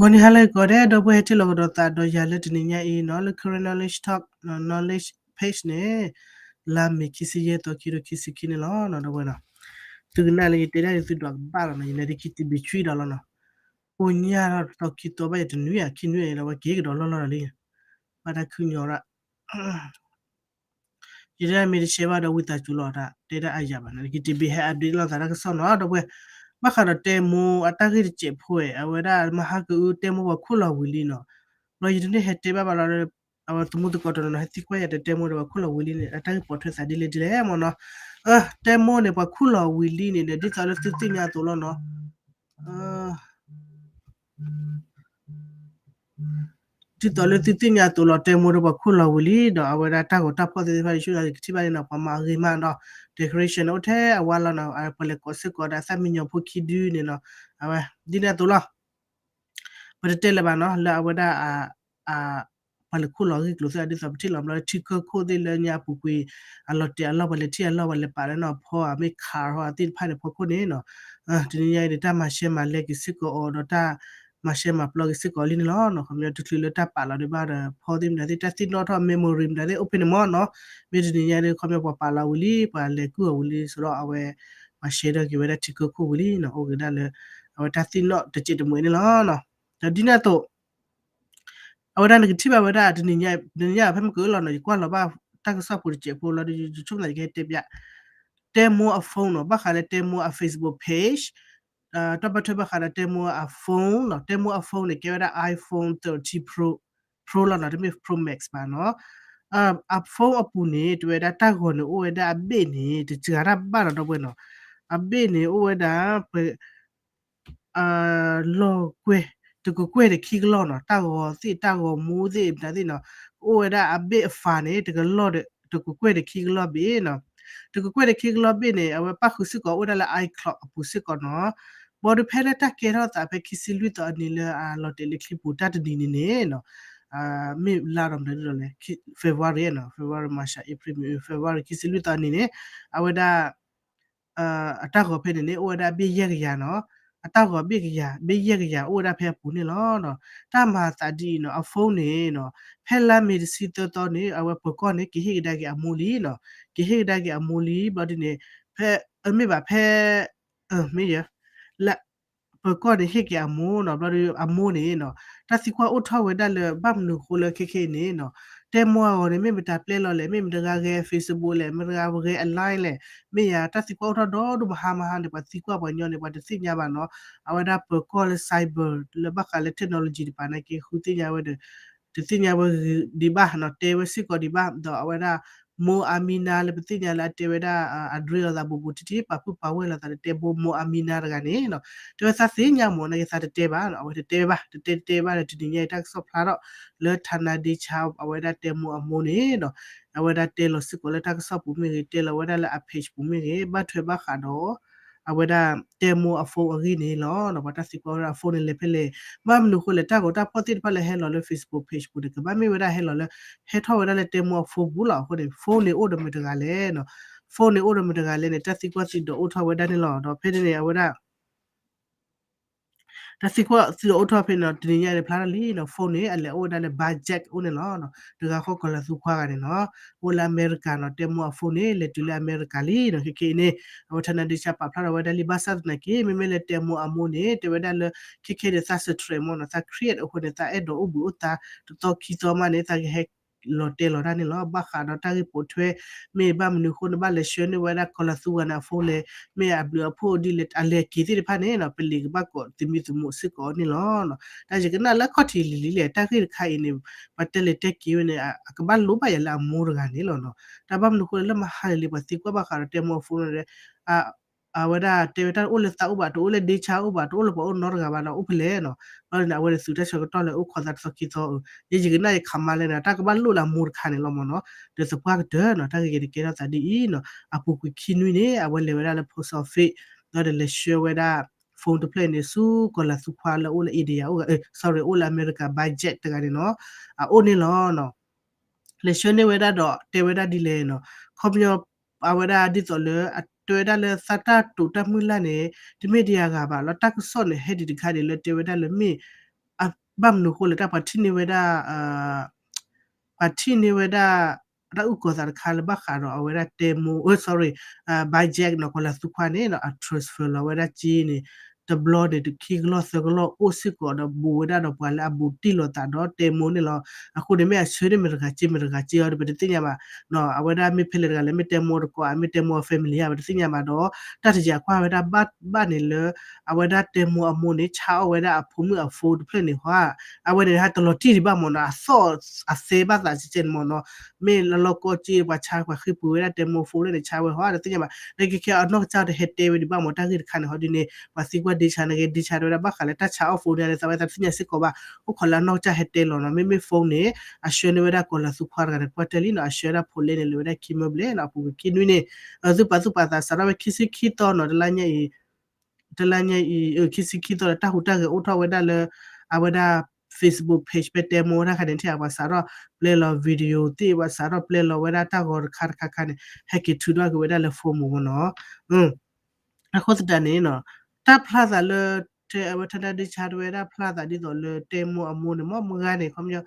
ဂီၤနံၤဟါလၢအဂ့ၤကိးဂၤဒဲး ဒီပုၢ်ဝဲၢ်ဟဲထံၣ်လိာ်ကဒီးသးဒီးယၤလၢတနံၤညါအံၤနီၤ လၢ Karen Knowledge Talk နီၤ knowledge page န့ၣ် လါမ့ၤခံဆံယဲၢ်သီ ခံကထိခံဆံခံန့ၣ်လီၤနီၤ ဒီပုၢ်ဝဲၢ်နီၤ. သုကနၣ်လၢယတဲဒၣ်ယသုဒွးကဘၣ်လီၤနီၤ ယလဲၤဒ်ခံတံၤဘံၣ်ဆွံဒီးလီၤနီၤ. အိၣ်ညၣ်ထီၣ်တသီခံသီဘၣ်ယတနွံဧါ ခံနွံအံၤဒီးဝဲက့ၤကဒီးလီၢ်လီၢ်ဒီးလံ. ဘၣ်တၢ်ခုညီရၣ် ယတဲဒၣ်မ့ၢ်တရှဲဘၣ်ဒီးဝံသးစူၤလီၤတၢ် တဲဒၣ်အါယၤဘၣ်နီၤ နက့ၤတဘ့ၣ်ဟဲ update လိာ်သးတၢ်ကစီၣ်နီၤ ဒီပုၢ်ဝဲၢ်. ဘၣ်ဃးဒီးတဲမိၢ်အတၢ်ဂ့ၢ်တစဲးဖိဝဲ အဝဲဒၣ်မဟါကအု တဲမိၢ်ပှၤခိၣ်လီၤဝံၤလံနီၤ. ဘျီယတန့ၢ်ဟဲတဲဘၣ်ဘၣ်လီၤ အဝဲသမူသကိးတနီၤနီၤ ဟဲသံကွၢ်ယၤဒီးတဲမိၢ်ဒီးပှၤခိၣ်လီၤဝံၤလံန့ၣ် အတၢ်ဂ့ၢ်ပိာ်ထွဲသးဒ်လဲၣ်ဒ်လဲၣ်မ့ၢ်နီၤ. တဲမိၢ်န့ၣ် ပှၤခိၣ်လီၤဝံၤလံန့ၣ်ဒီး ဒ်သိးလၢသုသ့ၣ်ညါအသိးလီၤနီၤ ဒ်သိးလၢသုသ့ၣ်ညါအသိးလီၤ တဲမိၢ်ဒီးပှၤခိၣ်လီၤဝံၤလံ ဒီးအဝဲဒၣ်တၢ်ဂီၤတၢ်ဖီၣ်သ့ၣ်တဖၣ် ယဆိကမိၣ်ကထံၣ်ဘၣ်န့ၣ်နီၤ ပှၤမၤအဂ့ၤမးဒီး decoration န့ၣ် အိၣ်ထဲအဝါလီၤနီၤ ပှၤလဲၤကိးစ့ၢ်ကီးဒၣ်သၣ်မံညီၤဖိခံဒုန့ၣ်နီၤ အဝဲ ဒ်န့ၣ်အသိးလီၤ. ပတတဲလၢၤဘၣ်နီၤ လၢအဝဲဒၣ် ပှၤလဲၤခိၣ်လီၤဂ့ၢ်ကျိၤသ့ၣ် ဒ်သိးပထံၣ်လီၤဘျီ ထံကၢခိၣ်သ့ၣ်လၢညါအပူၤကွံာ် အလီၤတဲာ်အလီၢ် ပှၤလဲၤထံၣ်အလီၢ် ပှၤလဲၤပာ်လၢနီၤဖီ အမ့ၢ်ခးဟီသ့ၣ်တဖၣ်န့ၣ် ဖီခိၣ်န့ၣ်နီၤ တနံၤညါအံၤန့ၣ် တၢ်မၤရှဲမၤလဲက့ၤစ့ၢ်ကီးအီၤဒီးတၢ်မၤရှဲမၤပျီက့ၤစ့ၢ်ကီးလံန့ၣ်လီၤ. ခီပညီတချုးလၢတၢ်ပာ်လီၤဒံးဘၣ်ဒီး ဖီသ့ၣ်မတၤသ့ၣ် တၢ်သ့ၣ်နီၣ်ထီၣ် memory မတၤသ့ၣ် အိၣ်ဖဲန့ၣ်မ့ၢ်နီၤ မ့ၢ်တနံၤညါဒ်ခီပညီပှၤပာ်လီၤဝံၤလံ ပှၤလဲၤကုၢ်အီၤဝံၤလံ ဆိုတော့ အဝဲ မၤရှဲထီၣ်က့ၤဝဲဒၣ်ထံကၢခိၣ်ဝံၤလံနီၤ အိၣ်က့ၤဒၣ်လၢ အဝဲတၢ်သ့ၣ်နီၣ်တစဲးတမှဲၤန့ၣ်လီၤ. ဒီးဒ်န့ၣ်အသိး အဝဲဒၣ်နကထံၣ်ဘၣ်ဝဲဒၣ်တနံၤညါ တနံၤညါဖဲမ့ၢ်ကလီၤနီၤ ယကွၢ်လီၤဘၣ်တၢ်ကစီၣ်ဖိတစဲးဖိလီၤ ယဆိကမိၣ်သးယကဟဲတဲပျး တဲမိၢ်အ phone နီၤ ဘၣ်ဃးလၢတဲမိၢ်အ Facebook page တၢ်ဘၣ်ထွဲဘၣ်ဃးဒီးတဲမိၢ်အ phone နီၤ တဲမိၢ်အ phone န့ၣ် ကဲဝဲဒၣ် iPhone thirteen Pro Pro လီၤနီၤ တမ့ၢ် Pro Max ဘၣ်နီၤ အ phone အပူၤန့ၣ် တဝဲဒၣ်တၢ်ဂီၤန့ၣ် အိၣ်ဝဲဒၣ်အဘ့ၣ်န့ၣ် တစှၤတၢ်ဘၣ်နီၤ ဒီပုၢ်ဝဲၢ်နီၤ အဘ့ၣ်န့ၣ် အိၣ်ဝဲဒၣ် ပ လီၢ်ကွဲၢ် တကကွဲၢ်ဒီးခံကလီၢ်နီၤ တၢ်ဂီၤသ့ၣ် တၢ်ဂီၤမူသ့ၣ် မတၤသ့ၣ်နီၤ အိၣ်ဝဲဒၣ်အဘ့ၣ်အဖးန့ၣ် တကလီၢ် တကကွဲၢ်ဒီးခံကလီၢ်ဘ့ၣ်နီၤ တကကွဲၢ်ဒီးခံကလီၢ်ဘ့ၣ်န့ၣ် အဝဲပၣ်ဃုာ်စ့ၢ်ကီးအိၣ်ဝဲဒၣ်လၢ iCloud အပူၤစ့ၢ်ကီးနီၤ ဘၣ်ဒီးဖဲလၢတၢ်ကဲထီၣ်သးဖဲခံဆံလွံၢ်သီအနံၤလၢအလီၤတဲာ်လၢချံပူၤတၢ်တနံၤန့ၣ်န့ၣ်နီၤ မ့ၢ်လါဒီးမတၤဒ်လဲၣ် February နီၤ February March April May February ခံဆံလွံၢ်သီအနံၤန့ၣ် အဝဲဒၣ် အတၢ်ဂီၤဖဲန့ၣ်န့ၣ် အိၣ်ဝဲဒၣ်ဘ့ၣ်ယဲၢ်ကယၤနီၤ အတၢ်ဂီၤဘ့ၣ်ကယၤ ဘ့ၣ်ယဲၢ်ကယၤ အိၣ်ဝဲဒၣ်ဖဲအပူၤန့ၣ်လီၤ. တၢ်မၤသးဒ်အံၤနီၤ အ phone န့ၣ်နီၤ ဖဲလါမ့ၤတဆံသၢသီန့ၣ် အဝဲပၢၤကီၢ်န့ၣ် ကဟ့ၣ်ကဒါက့ၤအမိၢ်လံနီၤ ကဟ့ၣ်ကဒါက့ၤအမိၢ်လံ ဘျီဒ်န့ၣ် ဖဲ မ့ၢ်ဘၣ်ဖဲ မ့ၢ်ယ လၢ ပၢၤကီၢ်န့ၣ်ဟ့ၣ်က့ၤအမိၢ်နီၤ ဘျီဒီးအမိၢ်န့ၣ်နီၤ တၢ်သံကွၢ်အိၣ်ထီၣ်ဝဲဒၣ်လၢ ဘၣ်မနုၤဃိလၢခဲခဲအံၤန့ၣ်နီၤ တဲမိၢ်အဂီၤန့ၣ် မ့ၢ်မတၤပျဲလီၤလဲၣ် မ့ၢ်မတဂၤဂဲၤ Facebook လဲၣ် မတဂၤဂဲၤအ line လဲၣ် မ့ၢ်ယၤ တၢ်သံကွၢ်အိၣ်ထီၣ်ဒီဒိၣ်မးဟါမဟါန့ၣ် ပှၤသံကွၢ်ပှၤညီန့ၣ် ပှၤတသ့ၣ်ညါဘၣ်နီၤ အဝဲဒၣ်ပၢၤကီၢ်လၢ cyber လၢဘၣ်ဃးလၢ technology တပၤန့ၣ်က့ ဃုသ့ၣ်ညါဝဲဒီး တသ့ၣ်ညါဝဲဒံးဘၣ်နီၤ တဲဝဲစ့ၢ်ကီးဒံးဘၣ် ဒီးအဝဲဒၣ် မိၢ်အါမံနါလၢပသ့ၣ်ညါလၢအတဲဝဲဒၣ် အဒြ့အီၤသးဘူးဘူးထံထံ ပာ်ဖုၣ်ပာ်ဝဲၢ်လိာ်သးဒီးတဲဘိမိၢ်အါမံနါတဂၤန့ၣ်နီၤ တဲဝဲသးသ့ၣ်ညါမ့ၢ်နီၤ ယသးတတဲဘၣ်နီၤ အဝဲတတဲဘၣ် တတဲတတဲဘၣ်ဒီးတနံၤညါအံၤတၢ်ကစီၣ်ဖျါထီၣ်လၢ ဌာနဒ့ချာ အဝဲဒၣ်တဲမိၢ်အမိၢ်န့ၣ်နီၤ အဝဲဒၣ်တဲလီၤစ့ၢ်ကီးလၢတၢ်ကစီၣ်ပူၤမ့ၢ်ဂ့ၤ တဲလီၤဝဲဒၣ်လၢအ page ပူၤမ့ၢ်ဂ့ၤ ဘၣ်ထွဲဘၣ်ဃးဒီး အဝဲဒၣ်တဲမိၢ်အ phone အဂ့ၢ်န့ၣ်လီၤ. ပှၤတၢ်သံကွၢ်ဝဲဒၣ်အ phone န့ၣ်လဲၤဖဲလဲၣ် ဘၣ်မနုၤဃိလဲၣ် တၢ်ဂီၤတၢ်ဖီၣ်သ့ၣ်တဖၣ်လၢဟဲလီၤလၢ Facebook page ပူၤန့ၣ် ကဘၣ်မ့ၢ်ဝဲဒၣ်ဟဲလီၤလၢ ဟဲထီၣ်ဝဲဒၣ်လၢတဲမိၢ်အ phone ပူၤလီၤ. အဃိန့ၣ် phone န့ၣ်အိၣ်ဒီးမတၤတဂၤလဲၣ်နီၤ phone န့ၣ်အိၣ်ဒီးမတၤတဂၤလဲၣ်န့ၣ် တၢ်သံကွၢ်သံဒိးအိၣ်ထီၣ်ဝဲဒၣ်န့ၣ်လီၤ. ဒီးဖဲန့ၣ်န့ၣ် အဝဲဒၣ် တၢ်သံကွၢ်သံဒိးအိၣ်ထီၣ်ဖဲန့ၣ်နီၤ တနံၤညါအံၤန့ၣ်ဖျါထီၣ်လံနီၤ phone န့ၣ် အလဲၤအိၣ်ဝဲဒၣ်လၢ ဘါယၣ်အိၣ်န့ၣ်လီၤ. တဂၤဃီကီၤလၤသူခွါဂၤန့ၣ်နီၤ အိၣ်လၢအမဲရကၤနီၤ တဲမိၢ်အ phone န့ၣ် လဲၤတုၤလၢအမဲရကၤလံနီၤ ခဲခဲအံၤန့ၣ် အဝဲ ဌာနဒ့ချာ ပာ်ဖျါထီၣ်ဝဲဒၣ်လံ ဘၣ်ဆၣ်သနာ်က့ မ့မ့ၢ်လၢတဲမိၢ်အမိၢ်န့ၣ် တဲဝဲဒၣ်လၢ ခဲခဲဒုးသး stress မ့ၢ်နီၤ သး create အဃိန့ၣ် သးအဲၣ်ဒိးအိၣ်ဘှံးအိၣ်သါ တသီခံသီမးန့ၣ် သးကဟဲ လီၤတဲာ်လီၤတၢ်န့ၣ်လီၤ. ဘၣ်ဃးဒီးတၢ်ဂ့ၢ်ပိာ်ထွဲ မ့ၢ်ဘၣ်မနုၤဃိန့ၣ် ဘၣ်လဲၤဆှၢန့ၢ်ဝဲဒၣ်ကီၤလၤသူဂၤန့ၣ်အ phone လဲၣ် မ့ၢ်အဘျုးအဖှိၣ်ဒ်လဲၣ် အလဲၤက့ၤသ့ၣ်တဖၣ်န့ၣ်နီၤ ပလံၤကဘၣ်ကိးသမံသမိးစ့ၢ်ကီးန့ၣ်လီၤ. တၢ်ယကနၣ်လၢခီၣ်ထံးလံၤလံၤလဲၣ် တၢ်ဂ့ၢ်တခါအံၤန့ၣ် ပှၤတဲလဲၤတဲက့ၤဝဲန့ၣ် အကဘၣ်လိၣ်ဘၣ်ယၤလၢအမိၢ်တဂၤန့ၣ်လီၤနီၤ. တၢ်ဘၣ်မနုၤဃိလဲၣ် လၢမဟါလံၤလံၤ ပှၤသံကွၢ်ဘၣ်ဃးဒီးတဲမိၢ်အ phone န့ၣ် အဝဲဒၣ်တဲဝဲတၢ်အိၣ်လၢသးအိၣ်ဘၣ် တအိၣ်လၢဒ့ချာအိၣ်ဘၣ် တအိၣ်လၢပှၤအိၣ်နီတဂၤဘၣ်ဒီးအိၣ်ဖဲလဲၣ်နီၤ. ဘျီန့ၣ် အဝဲဒၣ်သုးတၢ်ဆၢကတီၢ်လၢအိၣ်ခိးသးတသီခံသီဧၢ ယယကနၣ်ယခးမါလဲၣ်နီၤ တၢ်ကဘၣ်လိၣ်လၢအမိၢ်တခါန့ၣ်လီၤမ့ၢ်နီၤ. ဒီးသပှၢ်ကတၢၢ်နီၤ တၢ်ဂ့ၢ်က့ၤတကဲထီၣ်သးဒ်အံၤနီၤ အပူၤကွံာ်ခံနွံန့ၣ် အဝဲလဲၤဝဲဒၣ်လၢ post office ဒီးလဲၤဆှၢဝဲဒၣ် phone တဖျၢၣ်န့ၣ် ဆူကီၤလၤသူခွါလၢအိၣ်လၢ India အိၣ် sorry အိၣ်လၢအမဲရကၤ ဘါယၣ်တဂၤန့ၣ်နီၤ အအိၣ်န့ၣ်လီၤနီၤ. လဲၤဆှၢန့ၢ်ဝဲဒၣ်ဒီးတဲဝဲဒၣ်ဒ်လဲၣ်နီၤ ခီပညီ အဝဲဒၣ်ဒ်သိးလၢ တဲဝဲဒၣ်လၢသးတၢ်တိာ်တၢ်မုၢ်လၢ်န့ၣ် တမ့ၢ်ဒံးအဂၤဘၣ်လီၤ. တၢ်ကစီၣ်န့ၣ် ဟဲဒံးတခါဒံးလၢတဲဝဲဒၣ်လၢမ့ၢ် အ ဘၣ်မနုၤအဃိလဲၣ် တၢ်ပှၤထံၣ်န့ၢ်ဝဲဒၣ် ပှၤထံၣ်န့ၢ်ဝဲဒၣ် တၢ်အုၣ်ကီၤသးတခါလၢဘၣ်ဃးဒီးအဝဲဒၣ်တဲမိ� sorry, Bajaj နီၤ ကီၤလၤသူခွါန့ၣ်နီၤ အ transfer လီၤဝဲဒၣ်က့န့ၣ် တဘျီန့ၣ် တခံကလီၢ်သၢကလီၢ်အိၣ်စ့ၢ်ကီးဒီးဘူးဝဲဒၣ်ဒီးပှၤလၢအဘူးတံၢ်လိာ်သးဒီးတဲမိန့ၣ်လီၤ. အဃိန့ၣ်မ့ၢ်အဆှၢန့ၢ်မတၤတဂၤက့ မတၤတဂၤက့အီၤဒီး ပတသ့ၣ်ညါဘၣ် အဝဲဒၣ်မ့ၢ်ဖဲလဲၣ်တဂၤလဲၣ် မ့ၢ်တဲမိတကိးဧါ မ့ၢ်တဲမိအ family ဧါ ပတသ့ၣ်ညါဘၣ်ဒီး တၢ်တယၤကွၢ်ဝဲဒၣ်ဘၣ်ဘၣ်န့ၣ်လၢ အဝဲဒၣ်တဲမိအမိၢ်န့ၣ် ဆါအီၣ်ဝဲဒၣ်အဖိမုၣ်အ phone တဖျၢၣ်န့ၣ်ဟီဧါ. အဝဲန့ၣ်ဟးတလီၤတံၢ်ဒံးဘၣ်မ့ၢ်နီၤ အသီၣ်အသဲဘၣ်သးကဲကဲန့ၣ်မ့ၢ်နီၤ မ့ၢ်လၢလီၢ်ကီၢ်က့ ပှၤဆါပှၤဃ့ၢ်ပှ့ၤဝဲဒၣ်တဲမိအ phone လၢန့ၣ် ဆါဝဲဟီဧါ တသ့ၣ်ညါဘၣ် လၢကဲခဲအနီၢ်ကစၢ်တဟဲတဲဝဲဒံးဘၣ်မ့ၢ် တၢ်ဂ့ၢ်တခါန့ၣ်ဟီဒ်န့ၣ် ပှၤသံကွၢ်ဒ့ဆါန့ၣ်ဂ့ၤ ဒ့ဆါတဲဝဲဒၣ်ဘၣ်ဃးလၢတၢ်ဆါအီၣ် phone န့ၣ် သးဝဲသးတသ့ၣ်ညါစ့ၢ်ကီးဘၣ် အိၣ်ခိးလၢအနီၢ်ကစၢ်ဟဲတဲလီၤနီၤ မ့မ့ၢ် phone န့ၣ် အဆှၢန့ၢ်ဝဲဒၣ်ကီၤလၤသူခွါတဂၤန့ၣ် ကွၢ်တၢၢ်လံနီၤ အဆှၢဝဲဒၣ်ဖိလဲန့ၣ် လဲၤဝဲဒၣ်ခံမၢဘျဲၣ်နီၤ အပူၤကွံာ်ခံနွံန့ၣ် သုပာ်သူၣ်ပာ်သးစးထီၣ်ဝဲခံဆံခံသီနီၤ တလါညါအံၤ တလါညါအံၤ ခံဆံခံသီလၢတၢ်ဟူးတၢ်ဂဲၤအိၣ်ထီၣ်ဝဲဒၣ်လၢ အဝဲဒၣ် Facebook page ဖဲတဲမိတၢ်ခါန့ၣ် ထံၣ်အပှၤစးထီၣ်ပျဲလီၤ video သ့ၣ် ပှၤစးထီၣ်ပျဲလီၤဝဲဒၣ်တၢ်ဂီၤတခါတခါခါန့ၣ် ဟဲက့ၤထုးထီၣ်က့ၤဝဲဒၣ်လၢ phone ပူၤမ့ၢ်နီၤ အဃိသတးန့ၣ်နီၤ တၢ်ဖျါသးလၢ တဲအဝဲထၢၣ်တၢ်ဒ့ဆါတဲဝဲဒၣ်ဖျါသးဒ်သိးလၢတဲမိအမိၢ်န့ၣ် မ့ၢ်မုၢ်ဂၤန့ၣ် ခီပညီ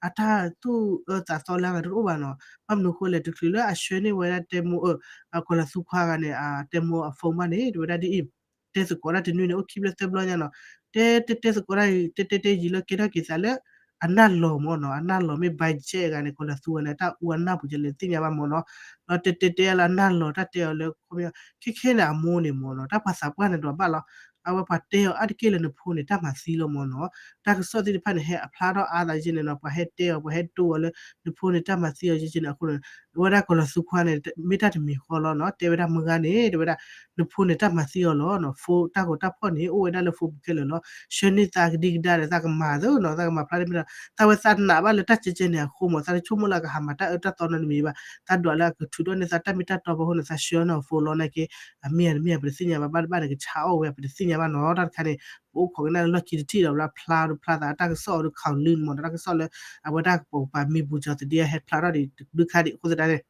အတၢ်သူၣ်အၢသးသီလၢအဂၤတအိၣ်ဘၣ်နီၤ ဘၣ်မနုၤအဃိလဲၣ် တချုးလၢအဆှၢန့ၢ်ဝဲဒၣ်တဲမိအ အကီၤလၤသူခွါဂၤန့ၣ် အတဲမိအ phone ဘၣ်န့ၣ် တဲဝဲဒၣ်ဒ်အံၤ တဲသကိးတၢ်တနွံန့ၣ် အိၣ်ခံဘျီသၢဘျီညါနီၤ တဲတဲတဲသကိးတၢ် တဲတဲတဲယံာ်လၢကဲထီၣ်က့ၤသးလၢ အနၢ်လီၤမ့ၢ်နီၤ အနၢ်လီၤမ့ၢ် budget အဂၤန့ၣ် ကီၤလၤသူဂၤန့ၣ် တၢ်အူအနၢ်ပူၤကလဲၤသ့ၣ်ညါဘၣ်မ့ၢ်နီၤ ဒီးတဲတဲတဲလၢအနၢ်လီၤ တၢ်တဲအီၤလၢ ခီပညီ ခဲခဲန့ၣ် အမိၢ်န့ၣ်မ့ၢ်နီၤ တၢ်ပှၤသးပှၢ်န့ၣ်ဒီးဘၣ်လီၤ အဝဲပှၤတဲအီၤအါတက့ၢ်လၢနဖိန့ၣ် တၢ်မၤသံလီၤမ့ၢ်နီၤ တၢ်ကစီၣ်သ့ၣ်တဖၣ်န့ၣ် ဟဲအဖျါထီၣ်အါသးယဲန့ၣ်နီၤ ပှၤဟဲတဲအီၤ ပှၤဟဲတိအီၤလၢ နဖိန့ၣ် တၢ်မၤသံအီၤယဲန့ၣ် အဃိန့ၣ် အဝဲဒၣ်ကီၤလၤသူခွါန့ၣ် မ့ၢ်တၢ်တမံၤဃီလီၤနီၤ တဲဝဲဒၣ်မုၢ်ဂၤန့ၣ် တဲဝဲဒၣ် နဖိန့ၣ် တၢ်မၤသံအီၤလီၤနီၤ phone တၢ်ဂီၤတၢ်ဖီၣ်န့ၣ် အိၣ်ဝဲဒၣ်လၢ phone ပူၤခဲလၢာ်လီၤ ဆှၢန့ၢ်သးကဒံကဒါဒီး သးကမၤသ့နီၤ သးကမၤဖျါတမ့ၢ်ဒီး သးဝဲသးနာ်ဘၣ်လၢတၢ်ကဲကဲန့ၣ်အဃိမ့ၢ် သးတဆိကမိၣ်လၢအကဟးမၤတၢ်အၢတၢ်သီနီတမံၤဘၣ် သးဒွးလၢအကထုးထီၣ်န့ၢ်သးတၢ်မ့ၢ်တၢ်တီဘၣ်အဃိန့ၣ် သးဆှၢန့ၢ်အီၤ phone လီၤနာ်က့ အမ့ၢ်ဧါတမ့ၢ်ဧါ ပတသ့ၣ်ညါဘၣ် ဘၣ်တဘၣ်န့ၣ် ကဆါအီၣ်ဝဲ ပတသ့ၣ်ညါဘၣ်နီၤ တၢ်တခါန့ၣ် ပအိၣ်ခိးကနၣ်လၢလီၢ်ခံတထံၣ်ဒီး လၢဖျါဖျါသးတၢ်ကစီၣ်အီၤဒီး ခးလံမ့ၢ်နီၤ တၢ်ကစီၣ်လၢ အဝဲဒၣ်ကပိာ်ကပၤမံၤပူၤကၠီသဒံအဟဲဖျါထီၣ်ဒံး တဒုခါဒံး အဃိသတးန့ၣ်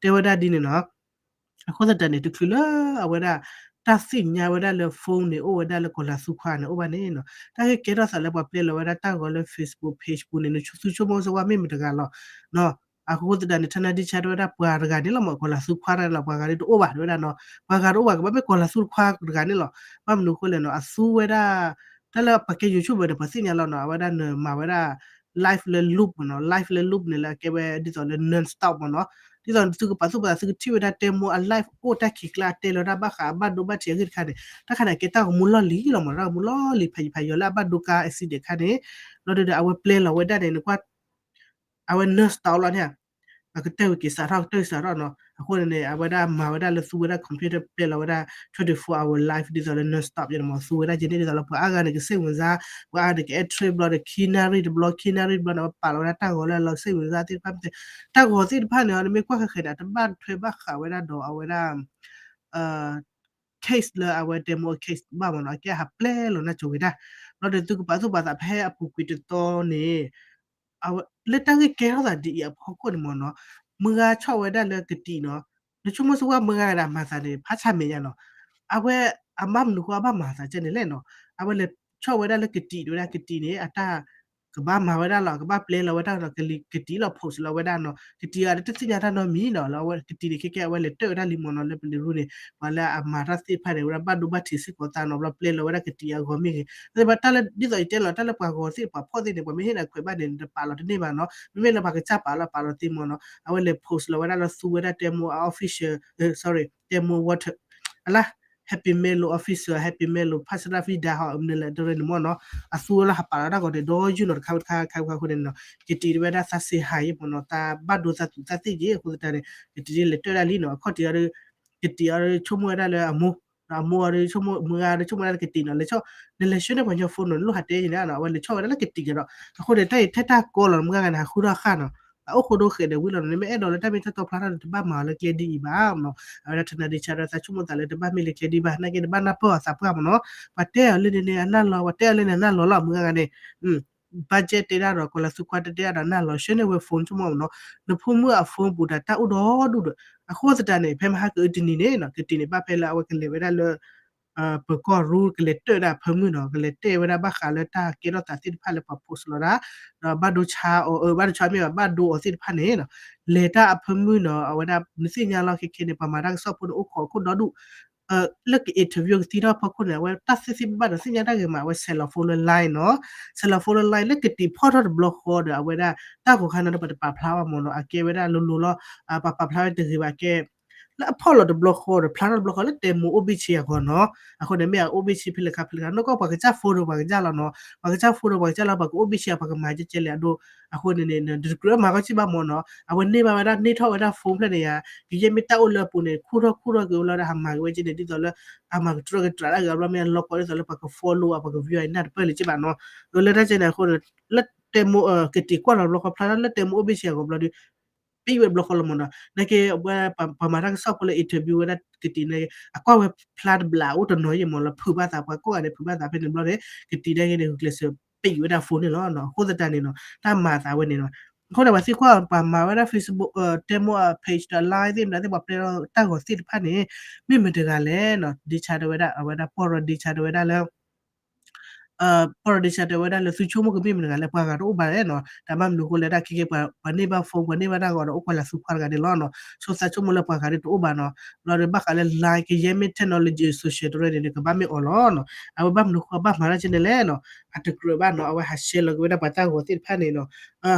တဲဝဲဒၣ်ဒ်န့ၣ်နီၤ အဃိသတးန့ၣ် တချုးလၢအဝဲဒၣ် တၢ်သ့ၣ်ညါဝဲဒၣ်လၢ phone န့ၣ် အိၣ်ဝဲဒၣ်လၢကီၤလၤသူခွါန့ၣ် အိၣ်ဘၣ်န့ၣ်နီၤ တၢ်ဂ့ၢ်ကဲထီၣ်သးလၢပှၤပျဲလီၤဝဲဒၣ်တၢ်ဂီၤလၢ Facebook page ပူၤန့ၣ် နသုဆိကမိၣ်စ့ၢ်ဝဲမ့ၢ်မတၤတဂၤလီၤ အဃိသတးန့ၣ် ထၢနၢ်ဒံဆါတဲဝဲဒၣ်ပှၤတဂၤန့ၣ်လီၤမ့ၢ် ကီၤလၤသူခွါတဂၤန့ၣ်လီၤ ပှၤဂၤဒ်တအိၣ်ဘၣ် တဲဝဲဒၣ်နီၤ ပှၤဂၤတအိၣ်ဘၣ် ကဘၣ်မ့ၢ်ကီၤလၤသူခွါတဂၤန့ၣ်လီၤ ဘၣ်မနုၤအဃိလဲၣ်နီၤ အသူဝဲဒၣ် တၢ်လၢပှၤကဲ YouTube န့ၣ် ပှၤသ့ၣ်ညါလီၤနီၤ အဝဲဒၣ်နမၤဝဲဒၣ် live လၢ loop မ့ၢ်နီၤ live လၢ loop န့ၣ်လၢအကဲဝဲဒ်သိးလၢ non stop မ့ၢ်နီၤ ဒ်သိးသုကပာ်သူၣ်ပာ်သး သုကထံၣ်ဝဲဒၣ်တဲမိအ live အိၣ်တၢ်ခံးကျါ တဲလီၤတၢ်ဘၣ်ဃးအဘၣ်ဒိဘၣ်ထံးအဂ့ၢ်တခါန့ၣ် တၢ်ခါန့ၣ် ကဲတၢ်ဂီၤမူလီၢ်လံၤလီၤမ့ၢ် တၢ်ဂီၤမူလီၢ်လံၤ ဖးယံၤဖးယီၤလၢအဘၣ်ဒိကါ accident တခါန့ၣ် လီၤဒီးအဝဲပျဲလီၤဝဲဒၣ်န့ၣ် နကွၢ် အဝဲ non stop လီၤန့ၣ် အကတၢၢ်ဝံၤက့ၤစးထီၣ် ကတၢၢ်စးထီၣ်နီၤ အဃိန့ၣ် အဝဲဒၣ်မၤဝဲဒၣ်လၢသူဝဲဒၣ် computer ပျဲလီၤဝဲဒၣ် twenty-four hour live ဒ်သိးလၢ non stop ယဲန့ၣ်မ့ၢ် သူဝဲဒၣ်ယဲန့ၣ် ဒ်သိးလၢပှၤအါဂၤန့ၣ် ကစိတ်ဝင်စား ပှၤအါဂၤန့ၣ် ကအဲၣ် trip ဘျီဒီး ခံနၣ်ရံၣ်တဘျီ ခံနၣ်ရံၣ်တဘျီန့ၣ် အဝဲပာ်လီၤဝဲဒၣ်တၢ်ဂီၤလၢအလီၤစိတ်ဝင်စားသ့ၣ်တဖၣ် တၢ်ဂီၤသ့ၣ်တဖၣ်န့ၣ် နမ့ၢ်ကွၢ်ဃဲၤဃဲၤန့ၣ် အတဘၣ်ထွဲဘၣ်ဃးဝဲဒၣ်ဒီးအဝဲဒၣ် case လၢအဝဲတဲမိ case ဘၣ်မ့ၢ်နီၤ အကဲဟးပျဲလီၤနၢ်ကၠိဝံၤတၢ် လီၤဒီးသုကပာ်သူၣ်ပာ်သး ဖဲအပူၤကွံာ်တသီန့ၣ် လၢတၢ်ဂ့ၢ်ကဲထီၣ်သးဒ်အံၤအဖီခိၣ်န့ၣ်မ့ၢ်နီၤ မုၢ်ဂၤဆီၣ်ဝဲဒၣ်လၢကတံာ်နီၤ နဆိကမိၣ်စ့ၢ်ဝဲမုၢ်ဂၤဒၣ်မၤသးန့ၣ် ဖးဆါမဲာ်ညါနီၤ အဝဲအဘၣ်မနုၤဃိအဘၣ်မၤသးကဲန့ၣ်လဲၣ်နီၤ အဝဲလဲၤဆီၣ်ဝဲဒၣ်လၢကတံာ်တဲဝဲဒၣ်ကတံာ်န့ၣ် အတၢ် ကဘၣ်မၤဝဲဒၣ်လီၤ ကဘၣ်ပျဲလီၤဝဲဒၣ်နီၤ ကတံာ်လီၤ post လီၤဝဲဒၣ်နီၤ ကတံာ်အတသ့ၣ်ညါတၢ်နီတမံၤနီၤ လၢအဝဲကတံာ်န့ၣ် ခဲကဲအဝဲလဲၤတၢၣ်ဝဲဒၣ်လံမ့ၢ်နီၤ လၢပလံၤရူန့ၣ် ပှၤလၢအမၤတၢ်သ့ၣ်တဖၣ်န့ၣ် ဝဲဒၣ်ဘၣ်ဒိဘၣ်ထံးစ့ၢ်ကီးသးနီၤ ဘျီပျဲလီၤဝဲဒၣ်ကတံာ်အဂီၢ်မ့ၢ်ဂ့ၤ သ့ၣ်တဖၣ်တၢ်လၢ ဒ်သိးယတဲလီၤ တၢ်လၢပှၤဂီၤသ့ၣ်ပှၤဖီၣ်သ့ၣ်န့ၣ် ပှၤမ့ၢ်ဟ့ၣ်နၤခွဲးဘၣ်န့ၣ် နတပာ်လီၤတန့ၢ်ဘၣ်နီၤ မ့မ့ၢ်လၢပှၤကစၢ်ပာ်လီၤပာ်လီၤသ့မ့ၢ်နီၤ အဝဲလဲၤ post လီၤဝဲဒၣ်လၢသူဝဲဒၣ်တဲမိ official sorry တဲမိ water အလါ Happy Melo official Happy Melo ဖးစရၣ်ဖံဒါဟီ မနုၤလဲၣ်တရၢန့ၣ်မ့ၢ်နီၤ အသူဝဲလၢဟးပာ်လီၤတၢ်ဂီၤန့ၣ် ဒီးယုၢ်နီၤတခါဝဲတခါခါဝဲတခါဃိန့ၣ်နီၤ ကတံာ်တဲဝဲဒၣ်သးစ့ဟါအံၤမ့ၢ်နီၤ သးဘၣ်ဒိသးသူးသးသ့ၣ်က့ၤအဃိသတးန့ၣ် ကတံာ်ဒ်လဲၤတၢၣ်ဒၣ်လံနီၤ အခီၣ်ထံးအီၤဒီး ကတံာ်အီၤဒီးဆိကမိၣ်ဝဲဒၣ်လၢအမိၢ် အမိၢ်အီၤဒီးဆိကမိၣ် မုၢ်ဂၤဒီးဆိကမိၣ်ဝဲဒၣ်လၢကတံာ်နီၤ လဲၤဆီၣ် နလဲၤဆှၢန့ၢ်ပှၤညီ phone နီၤ နလိၣ်ဟးတဲယဲန့ၣ်နီၤ အဝဲလဲၤဆီၣ်ဝဲဒၣ်လၢကတံာ်ကဒီး အဃိန့ၣ် တၢ်အံၤထဲတၢ်ကီလီၤ မုၢ်ဂၤန့ၣ် ဟးဃုထီၣ်ဃၣ်နီၤ အအိၣ်ဃိဒိဃဲးဒီးဝံၤလီၤနီၤ နမ့ၢ်အဲၣ်ဒိးလၢတၢ်မ့ၢ်တၢ်တီဖျါထီၣ်န့ၣ် တဘၣ်မၤအီၤလၢကျဲဒ်အံၤဘၣ်နီၤ အဝဲဒၣ်ထၢနၢ်ဒ့ဆါဒီး သးဆိကမိၣ်သးလၢတဘၣ်မ့ၢ်လၢကျဲဒ်ဘၣ် နာ်က့တဘၣ်နၢ်ပၢၢ်အီၤသးပှၢ်မ့ၢ်နီၤ ပှၤတဲအီၤလၢန့ၣ်န့ၣ် အနၢ်လီၤ ပှၤတဲအီၤလၢန့ၣ် အနၢ်လီၤလီၤ မုၢ်ဂၤန့ၣ် budget တဲဒၣ်ဒီး ကီၤလၤသူခွါတတဲဒၣ်ဒီးနၢ်လီၤ ဆှၢန့ၢ်ဝဲ phone ဆိကမိၣ်မ့ၢ်နီၤ နဖိမုၣ်အ phone ပူၤဒီးတၢ်အိၣ်ဒီဒူၣ်ဒီး အဃိသတးန့ၣ် ဖဲမဟါကအုတနံၤန့ၣ်နီၤ ကတံာ်န့ၣ် ဘၣ်ဖဲလၢအဝဲကလဲၤဝဲဒၣ်လၢ ပၢၤကီၢ်ရူ ကလဲၤတၢၣ်ဒၣ်အဖၢမုၢ်နီၤ, ကလဲၤတဲဝဲဒၣ်ဘၣ်ဃးလၢတၢ်ကဲထီၣ်သးသ့ၣ်တဖၣ်လၢပှၤ post လီၤဒၣ်, ဒီးဘၣ်ဒိဆါအီၤ အၢ ဘၣ်ဒိဆါမ့ၢ်ဘၣ် ဘၣ်ဒိအီၤသ့ၣ်တဖၣ်န့ၣ်နီၤ, လဲၤတၢ်အဖၢမုၢ်နီၤ, အဝဲဒၣ်နသ့ၣ်ညါလီၤ ခဲခဲန့ၣ် ပှၤမၤတၢ်ကစီၣ်ဖိန့ၣ် အိၣ်ခိးခိၣ်ဒီဒူၣ် လၢက interview ကသံထီၣ်ဖီခိၣ်န့ၣ် အဝဲတၢ်သ့ၣ်သ့ၣ်ဘၣ်ဘၣ်ဒီးသ့ၣ်ညါတၢ်ဂ့ၤမး အဝဲဆဲးလီၤ phone လၢ line နီၤ, ဆဲးလီၤ phone လၢ line လၢကတံာ်ဖီၣ်ထီၣ်တဘျီဃီဒီး အဝဲဒၣ်တၢ်ဂီၤခါန့ၣ်ဒီး ပတပာ်ဖျါဘၣ်မ့ၢ်နီၤ, အကဲဝဲဒၣ်လိၤလိၤလီၤ, ပပာ်ဖျါဝဲတဂ့ၤဘၣ်ကဲ လၢအဖီၣ်လီၤတဘျီဃီဒီး ဖျါထီၣ်တဘျီဃီလၢတဲမိၢ်အိၣ်ဘ့ၣ်ဆ့ အဂီၢ်နီၤ, အဃိန့ၣ်မ့ၢ်အအိၣ်ဘ့ၣ်ဆ့ဖဲလဲၣ်ခါဖဲလဲၣ်ခါ နီၢ်ကီၢ်ပှၤကစၢ် phone ဒီးပှၤကစၢ်လီၤနီၤ, ပှၤကစၢ် phone ဒီးပှၤကစၢ်လီၤ ပှၤကအိၣ်ဘ့ၣ်ဆ့ ပှၤကမၤကဲကဲလဲၣ်အဒိ, အဃိန့ၣ်န့ၣ် တကြၢးမၤကီၢ်စံၣ်ဘၣ်မ့ၢ်နီၤ, အဝဲန့ၢ်ဘၣ်ဝဲဒၣ်န့ၢ်ထီၣ်ဝဲဒၣ် phone ဖျၢၣ်န့ၣ်ယါ, ကယဲၢ်မ့ၢ်တၢ်အိၣ်လၢအပူၤန့ၣ် ခူၣ်ထီၣ်ခူၣ်ထီၣ်က့ၤအိၣ်လီၤဒီး ဟးမၤက့ၤဝဲကဲန့ၣ် ဒ်သိးလၢ အမၤကတြၢကတြးတၢ်ဂ့ၤအဘျီမ့ၢ်အလီၤကီဒ်သိးလၢပှၤက follow အပှၤက view အံၤနၢ်တပၢၢ်လၢၤက့ဘၣ်နီၤ, လၢတၢ်ကဲန့ၣ်အဃိန့ၣ် လၢတဲမိၢ် ကတံာ်ကွၢ်လီၤတဘျီဃီ ဖျါထီၣ်လၢတဲမိၢ်အိၣ်ဘ့ၣ်ဆ့အဂီၢ်ဘျီဒီး ပံၣ်ဝဲတဘျီဃီလီၤမ့ၢ်နီၤ, နာ်က့ဝဲပှၤမၤတၢ်ကစီၣ်ဖိလၢ interview ဝဲဒၣ်ကတံာ်န့ၣ် အကွၢ်ဝဲဖျါတဘျးအိၣ်တနီၤယံၤမ့ၢ်လီၤ ဖုးဘၣ်သး ပှၤကိးဂၤန့ၣ် ဖုးဘၣ်သးဖဲန့ၣ်ဘျီန့ၣ် ကတံာ်ဒၣ်က့န့ၣ် ဂုာ်ကျဲးစၢးပံၣ်ဝဲဒၣ် phone န့ၣ်လီၤ, အဃိသတးန့ၣ်နီၤ တၢ်မၤသးဝဲန့ၣ်နီၤ, အဃိန့ၣ် ပှၤသံကွၢ်ပှၤမၤဝဲဒၣ် Facebook တဲမိၢ်အ page ဒီး line သ့ၣ်မနုၤသ့ၣ် ပှၤပျဲလီၤတၢ်ဂီၤသ့ၣ်တဖၣ်န့ၣ် မ့ၢ်မတၤတဂၤလဲၣ်နီၤ, ဒ့ဆါတဲဝဲဒၣ် အဝဲဒၣ်ပီၢ်ရီဒ့ဆါတဲဝဲဒၣ်လၢ ပီၢ်ရီဒ့ဆါတဲဝဲဒၣ်လၢ သုဆိကမိၣ်ကမ့ၢ်မတၤတဂၤလဲၣ် ပှၤဂၤတအိၣ်ဘၣ်လဲၣ်နီၤ, တၢ်ဘၣ်မနုၤအဃိလဲၣ် တၢ်ခဲကဲ ပှၤန့ၢ်ဘၣ် phone ပှၤန့ၢ်ဘၣ်တၢ်ဂီၤဒီး အိၣ်ကွၢ်လၢ်သူခွါတဂၤန့ၣ်လီၤနီၤ, ဆိသးဆိကမိၣ်လၢပှၤဂၤဒ်တအိၣ်ဘၣ်နီၤ, ဘျီဒီးဘၣ်ဃးလၢ line ကယဲၢ်မ့ၢ် technology social တရၢန့ၣ် ကဘၣ်မ့ၢ်အီၤလီၤနီၤ, အဝဲဘၣ်မနုၤအဃိဘၣ်မၤတၢ်ကဲန့ၣ်လဲၣ်နီၤ, အတကြၢးဘၣ်နီၤ အဝဲဟး share လီၤက့ၤဝဲဒၣ်ပှၤတၢ်ဂီၤသ့ၣ်တဖၣ်န့ၣ်နီၤ,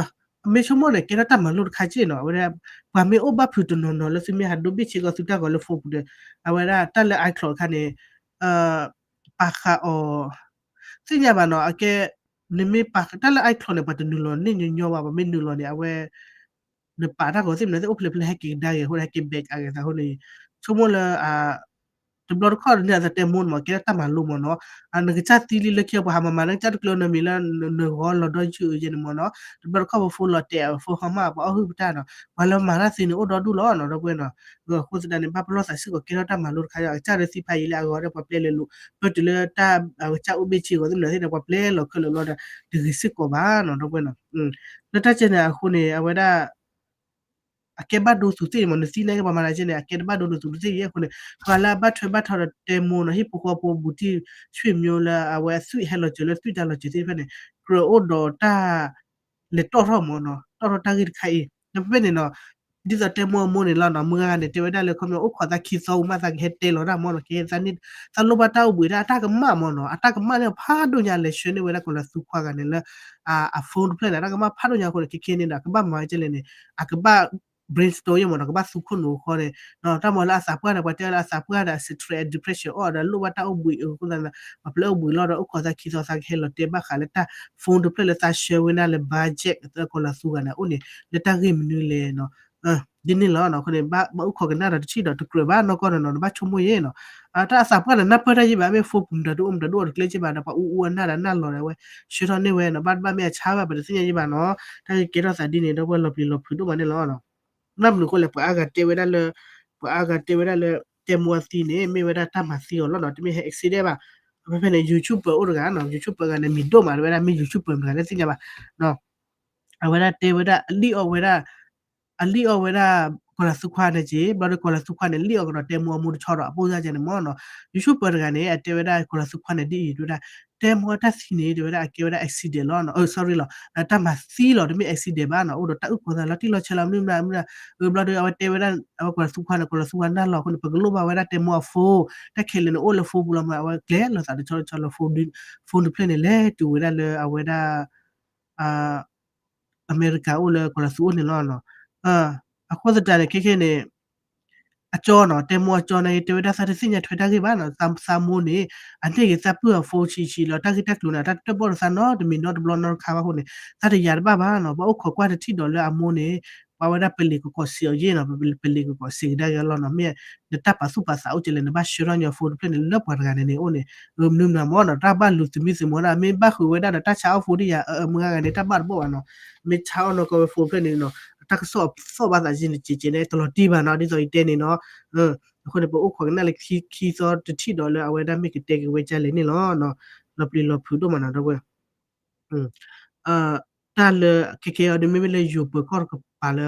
မ့ၢ်ဆိကမိၣ်န့ၣ် ကဲထီၣ်တၢ်မၤလိတခါက့နီၤ, အဝဲဒၣ် ပှၤမ့ၢ်အိၣ်ဘၣ်ဖုးတနီၤနီၤလၢသုမ့ၢ်ဟးဒိဘ့ၣ်ဆ့ကီးသုတၢ်ဂီၤလၢ phone ပူၤဒီး အဝဲဒၣ်တၢ်လၢ iCloud တခါန့ၣ် ပာ်ဃာ်အီၤ သ့ၣ်ညါဘၣ်နီၤ, အကဲ နမ့ၢ်ပာ်တၢ်လၢ iCloud န့ၣ် ပှၤတနုာ်လီၤန့ၢ်ညီညီဘၣ်, ပှၤမ့ၢ်နုာ်လီၤန့ၣ် အဝဲ နပာ်တၢ်ဂီၤသ့ၣ်မနုၤသ့ၣ် အိၣ်ဖျဲၣ်ဖျဲၣ် ဟဲက့ၤကဒါက့ၤအဃိန့ၣ် ဟဲက့ၤ back အဂ့ၤသးအဃိန့ၣ် ဆိကမိၣ်လၢ တဘျီတခီၣ်န့ၣ်အသးတဲမိၢ်မ့ၢ် ကဲထီၣ်တၢ်မၤလိမ့ၢ်နီၤ, နကစၢ်သံလံလၢခံ ပှၤဟးမၤမၤလၢကစၢ်တကျိၤနီတမံၤလၢ နဂီၤလီၤဒီးယုၢ်အယဲန့ၣ်မ့ၢ်နီၤ, တဘျီတခီၣ်ပ phone လီၤတဲာ် phone ဟီမၢ် ပှၤအီၣ်ဟုၣ်ပတၢ်နီၤ, ပှၤလၢမၤတၢ်သ့န့ၣ် အိၣ်ဒီဒူၣ်လီၤနီၤ ဒီပုၢ်ဝဲၢ်နီၤ, အဃိသတးန့ၣ် ဘၣ်ပလီၢ်သးစ့ၢ်ကီး ကဲထီၣ်တၢ်မၤလိတခါ အကစၢ်ဒီးသံဖးယံာ်လၢအဂီၤဒီး ပှၤပျဲလဲၤလိာ် ပၢတုၤလၢတၢ် အကစၢ်အိၣ်ဘ့ၣ်ဆ့အဂီၤသ့ၣ်မနုၤသ့ၣ်ဒီး ပှၤပျဲလီၤခဲလၢာ်ဘျီဒီး တဂ့ၤစ့ၢ်ကီးဘၣ်နီၤ ဒီပုၢ်ဝဲၢ်နီၤ, လၢတၢ်ကဲန့ၣ်အဃိန့ၣ် အဝဲဒၣ် အကဲဘၣ်ဒိသူးသ့ၣ်န့ၣ်မ့ၢ် နသံန့ၣ်က့ၤပှၤမၤတၢ်ကဲန့ၣ် အကဲတဘၣ်ဒိနသူးတသ့ၣ်အံၤအဃိန့ၣ် ပှၤလၢအဘၣ်ထွဲဘၣ်ထီဒီးတဲမိၢ်နီၤ ဟံၣ်ဖိဃီဖိဘူးတံၢ်ဆွေမျိုးလၢအဝဲအသွံၣ်ဟဲလီၤစၢၤလၢသွံၣ်တၢ်လီၤစၢၤသ့ၣ်တဖၣ်န့ၣ် ကြၢးအိၣ်ဒီးတၢ် လဲၤတီၣ်ထီၣ်မ့ၢ်နီၤ တီၣ်ထီၣ်တၢ်ဂ့ၢ်တခါအံၤ ဒီးဖဲဖဲန့ၣ်နီၤ ဒ်သိးတဲမိၢ်အမိၢ်န့ၣ်လီၤနီၤ မုၢ်ဂၤန့ၣ် တဲဝဲဒၣ်လၢခီပညီအိၣ်ခိးသးခံသီဝံၤမး သးကဟဲတဲလီၤတၢ်မ့ၢ်နီၤ ကဟဲသးလိၣ်ဘၣ်တၢ်အိၣ်ဘှံးဒၣ် အတၢ်ကမၣ်မ့ၢ်နီၤ အတၢ်ကမၣ်န့ၣ်ဖးဒိၣ်ညါ လဲၤဆှၢန့ၢ်ဝဲဒၣ်ကီၤလၤသူခွါဂၤန့ၣ်လၢ အ phone တဖျၢၣ်န့ၣ် အတၢ်ကမၣ်ဖးဒိၣ်ညါအဃိန့ၣ် ခဲခဲန့ၣ်ဒီး ကဘၣ်မၤဝဲကဲလဲၣ်န့ၣ် အကဘၣ် brainstorm ယဲၢ်မ့ၢ်နီၤ ကဘၣ်သူခိၣ်နူာ်အဃိန့ၣ် တၢ်မ့ၢ်လၢအသးပှၢ်ဒီး ပှၤတဲလၢအသးပှၢ်ဒီး stress depression အီၣ်ဒီးလိၣ်ဘၣ်တၢ်အိၣ်ဘှံးအဃိသတးန့ၣ် ပှၤပျဲအိၣ်ဘှံးလီၤဒီး အိၣ်ခိးသးခံသီသးကဟဲလီၤတဲဘၣ်ဃးလၢတၢ် phone တဖျၢၣ်လၢသးဆှၢဝဲဒၣ်လၢ budget ကီၤလၤသူဂၤန့ၣ် အိၣ်န့ၣ် လၢတၢ်ဂ့ၢ်မနုၤလဲၣ်နီၤ ဒ်န့ၣ်လီၤနီၤ အဃိန့ၣ် ဘၣ်အိၣ်ခိးကနၣ်ဒီးတထံၣ်ဒီးတကြၢးဘၣ်နီၢ်ကီၢ်နီၤနီၤ နဘၣ်ဆိကမိၣ်ယဲၢ်နီၤ တၢ်အသးပှၢ်န့ၣ် နၢ်ပၢၢ်တၢ်ယံာ်ဘၣ် မ့ၢ် phone ပူၤမတၤဒိၣ်အိၣ်မတၤဒိၣ်အိၣ်တကျဲက့ဘၣ်ဒီး ပှၤအူအူအနၢ်ဒီးနၢ်လီၤဒီး အဝဲဆှၢထီၣ်န့ၢ်ဝဲနီၤ ဘၣ်တဘၣ်မ့ၢ်အဆါဘၣ် ပတသ့ၣ်ညါယံာ်ဘၣ်နီၤ တၢ်ဂ့ၢ်ကဲထီၣ်သးဒ်န့ၣ် ဒီပုၢ်ဝဲၢ်လီၤပျံၤလီၤဖုးဒိၣ်မးန့ၣ်လီၤနီၤ ဘၣ်မနုၤအဃိလဲၣ် ပှၤအါဂၤတဲဝဲဒၣ်လၢ ပှၤအါဂၤတဲဝဲဒၣ်လၢ တဲမိၢ်အသံန့ၣ်မ့ၢ်ဝဲဒၣ်တၢ်မၤသံအီၤလီၤနီၤ တမ့ၢ်ဟဲ accident ဘၣ် ဖဲဖဲန့ၣ် YouTuber အိၣ်တဂၤနီၤ YouTuber ဂၤန့ၣ် မံၤဒိၣ်မးတဝဲဒၣ် မ့ၢ် YouTuber မတၤဂၤလဲၣ်သ့ၣ်ညါဘၣ် အဝဲဒၣ်တဲဝဲဒၣ် အလံၣ်အီၣ်ဝဲဒၣ် အလံၣ်အီၣ်ဝဲဒၣ် ကီၤလၤသူခွါန့ၣ်က့ ဘျီဒီးကီၤလၤသူခွါန့ၣ် လံၣ်အီၣ်ကဒီးတဲမိၢ်အမိၢ်တဆီဒီး အပိၢ်စၢ်ကဲန့ၣ်မ့ၢ်နီၤ YouTuber တဂၤန့ၣ် အတဲဝဲဒၣ်ကီၤလၤသူခွါန့ၣ်ဒ်အံၤ တဲဝဲဒၣ် တဲမိၢ်အတၢ်သံန့ၣ် တဲဝဲဒၣ် အကဲဝဲဒၣ် accident လီၤနီၤ sorry လီၤ တၢ်မၤသံလီၤ တမ့ၢ် accident ဘၣ်နီၤ အိၣ်ဒီးတၢ်အုၣ်ကီၤသးလီၤတံၢ်လီၤဆဲးလီၤ မနုၤမနုၤ ဘျီဒီး အဝဲတဲဝဲဒၣ် အဝဲကီၤလၤသူခွါန့ၣ် ကီၤလၤသူခွါနၢ်လီၤအဃိန့ၣ် ပကလိၣ်ဘၣ်ဝဲဒၣ်တဲမိၢ်အ phone တၢ်ခဲလၢာ်န့ၣ် အိၣ်လၢ phone ပူၤလီၤမး အဝဲကျဲၤလိာ်သးတဆီတဆီလၢ phone တဖျၢၣ်န့ၣ် လဲၤတုၤဝဲဒၣ်လၢအဝဲဒၣ် အမဲရကၤအိၣ်လၢကီၤလၤသူအိၣ်န့ၣ်လီၤ. အဃိသတးန့ၣ် ခဲခဲန့ၣ် အကၠီနီၤ တဲမိၢ်အကၠီန့ၣ် တဲဝဲဒၣ်သးတသ့ၣ်ညါထွဲတၢ်ဂ့ၢ်ဘၣ်နီၤ သးမိၢ်န့ၣ် အန့ၢ်က့ၤသးပုၢ်အ phone ဆံးဆံးလီၤ တၢ်ဂ့ၢ်တၢ်ကျိၤန့ၣ် တၢ်တၢၣ်ပီၣ်တသးနီတမံၤနီတဘျီနီတခါဘၣ်အဃိန့ၣ် သးတယာ်တဘၣ်ဘၣ်နီၤ ဘၣ်အိၣ်ခိးကွၢ်တထံၣ်ဒီးလၢအမိၢ်န့ၣ် ပှၤဝဲဒၣ်ပလံၤကကိးစံးအီၤယဲၢ်နီၤ ပလံၤကကိးစံးကဒါက့ၤအလီၢ်နီၤ မ့ၢ်နတၢ်ပာ်သူၣ်ပာ်သးအိၣ်ကလဲၣ် နဘၣ်ဆှၢထီၣ်ညီ phone တဖျၢၣ်န့ၣ် လၢပှၤတဂၤန့ၣ်န့ၣ်အိၣ်န့ၣ် မနုၤမနုၤမ့ၢ်နီၤ တၢ်ဘၣ်လူၤသမံသမိးဒၣ် မ့ၢ်ဘၣ်ဃုာ်ဝဲဒၣ်ဒီးတၢ်ဆါအီၣ် phone ဒ်ယၤ အမုၢ်ဂၤဂၤန့ၣ် တၢ်ဘၣ်တဘၣ်ဘၣ်နီၤ မ့ၢ်ဆါအီၣ်နီၢ်ကီၢ်ဝဲ phone တဖျၢၣ်န့ၣ်နီၤ တၢ်ကစီၣ်အသီၣ်ဘၣ်သးက့န့ၣ် ကဲကဲန့ၣ် တလီၤတံၢ်ဘၣ်နီၤ ဒ်သိးယတဲန့ၣ်နီၤ အဃိန့ၣ် ပအိၣ်ခိးကနၣ်လၢခံသီတထံၣ်ဒီးလၢအဝဲဒၣ်မ့ၢ်ကတဲက့ၤဝဲကလဲၣ်န့ၣ်လီၤ လီၤပျံၤလီၤဖုးဒိၣ်မးနီၤ ဒီပုၢ်ဝဲၢ် တၢ်လၢခဲခဲအံၤဒီး မ့မ့ၢ်လၢယိၤပၢၤကီၢ်တကပၤ လၢ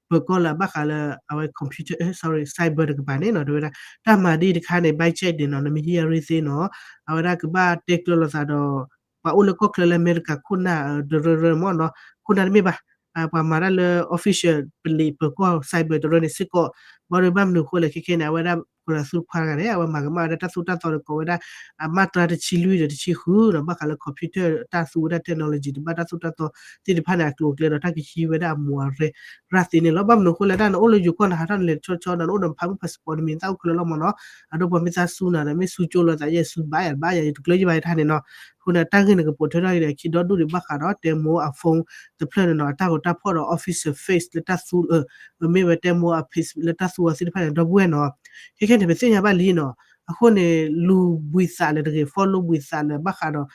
ပၢၤကီၢ်လၢအဘၣ်ဃးလၢ အဝဲ computer, sorry, cyber တကပၤန့ၣ်နီၤ, တဲဝဲဒၣ် တၢ်မၤဒ်တခါန့ၣ် ဘၣ်ကၠဲးန့ၣ်နီၤ, နမ့ၢ်ဟံးအရ့သ့နီၤ, အဝဲဒၣ်ကဘၣ်တဲကျၢၤလိာ်သးဒီး ပှၤအိၣ်လၢကီၢ်ချၢလၢအမဲရကၤခိၣ်နၢ်တရၢရၢမ့ၢ်နီၤ, ခိၣ်နၢ်တမ့ၢ်ဘၣ်, ပှၤမၤတၢ်လၢ official ပလံးပၢၤကီၢ် cyber တရၢန့ၣ်စ့ၢ်ကီး, ဘၣ်ဒီးဘၣ်မနုၤအဃိလဲၣ် ခဲခဲန့ၣ် အဝဲဒၣ်ကီၤလၤသူတခွါတဂၤန့ၣ် အဝဲမၤကမၣ်ဝဲဒၣ်တၢ်သိၣ်တၢ်သီဒီးကိးဝဲဒၣ် အမၢ်တြၢတဆံလွံၢ်ဒီးတဆံဃုနီၤ, ဘၣ်ဃးလၢ computer တၢ်သူဝဲဒၣ် technology တဘၣ်တၢ်သိၣ်တၢ်သီသ့ၣ်တဖၣ်န့ၣ် အကျိၤအကျဲဒီးတၢ်ကဟံးဝဲဒၣ်အမူးအရဲ ရၢ်သ့န့ၣ်လီၤ. ဘၣ်မနုၤအဃိလဲၣ် တၢ်နအိၣ်လၢယိၤကီၢ်နဟးထီၣ်နလဲၤတဆီတဆီဒီး နအိၣ်ဒီးနဖးမုၢ် passport နမံၤသၣ်အိၣ်ခဲလၢာ်လီၤမ့ၢ်နီၤ, အဒိပှၤမ့ၢ်သးစူၤနၤဒီး မ့ၢ်စူၤကၠိလိာ်သးယဲၢ် စူၤဘၣ်ယၤတဘၣ်ယၤ ယတကျၢၤယဘၣ်ယၤတၢ်န့ၣ်နီၤ, အဃိန့ၣ် တၢ်ဂ့ၢ်န့ၣ်ကပိာ်ထွဲထီၣ်အံၤဒီး ခံဒီဒူၣ်ဒံးဘၣ်ဃးဒီး တဲမိၢ်အ phone တဖျၢၣ်န့ၣ်နီၤ, အတၢ်ဂီၤတၢ်ဖီၣ်ဒီး officer face လၢတၢ်သူ မ့ၢ်ဝဲတဲမိၢ်အ page လၢတၢ်သူအီၤသ့ၣ်တဖၣ်န့ၣ် ဒီပုၢ်ဝဲၢ်နီၤ, ခဲခဲန့ၣ် ပသ့ၣ်ညါဘၣ်လံနီၤ, အဃိန့ၣ် လူၤဘှံးသးလၢၤတဂ့ၤ follow ဘှံးသးလၢၤဘၣ်ဃးဒီး